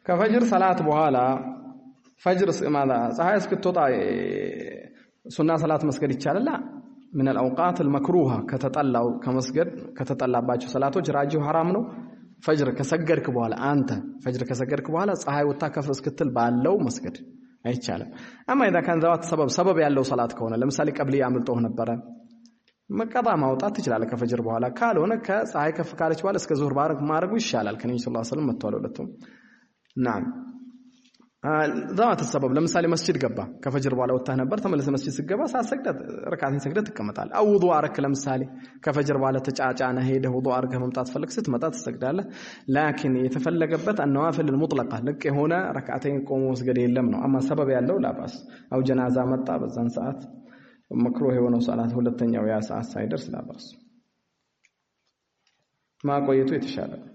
ከፈጅር ሰላት በኋላ ፈጅር ፀሐይ እስክትወጣ ሱና ሰላት መስገድ ይቻላል? من الأوقات المكروهة ከተጠላው ከመስገድ ከተጠላባቸው ሰላቶች ራጂው ሐራም ነው። ፈጅር ከሰገድክ በኋላ፣ አንተ ፈጅር ከሰገድክ በኋላ ፀሐይ ወጥታ ከፍ እስክትል ባለው መስገድ አይቻልም። أما إذا كان ذوات سبب፣ ሰበብ ያለው ሰላት ከሆነ፣ ለምሳሌ ቀብሊ አምልጦህ ነበረ፣ ቀዷ ማውጣት ትችላለህ ከፈጅር በኋላ። ካልሆነ ከፀሐይ ከፍ ካለች በኋላ እስከ ዙህር ባረክ ማድረጉ ይሻላል። ከነብዩ صلى الله عليه وسلم መጥቷል ሁለቱም። نعم፣ ذوات سبب ለምሳሌ መስጂድ ገባ፣ ከፈጅር በኋላ ወጥተህ ነበር፣ ተመለሰ መስጂድ ስትገባ ሳትሰግድ ረካዓትን ሰግደህ ትቀመጣለህ። أو ውዱእ አረክ፣ ለምሳሌ ከፈጅር በኋላ ተጫጫነ ሄደህ ውዱእ አድርገህ መምጣት ፈለግ፣ ስትመጣ ትሰግዳለህ። لكن የተፈለገበት النوافل المطلقة ልቅ የሆነ ረካዓተይን ቆሞ መስገድ የለም ነው። أما ሰበብ ያለው لا بأس፣ أو ጀናዛ መጣ፣ በዛን ሰዓት መክሩህ የሆነው ሰላት ሁለተኛው ያ ሰዓት ሳይደርስ لا بأس፣ ማቆየቱ የተሻለ ነው።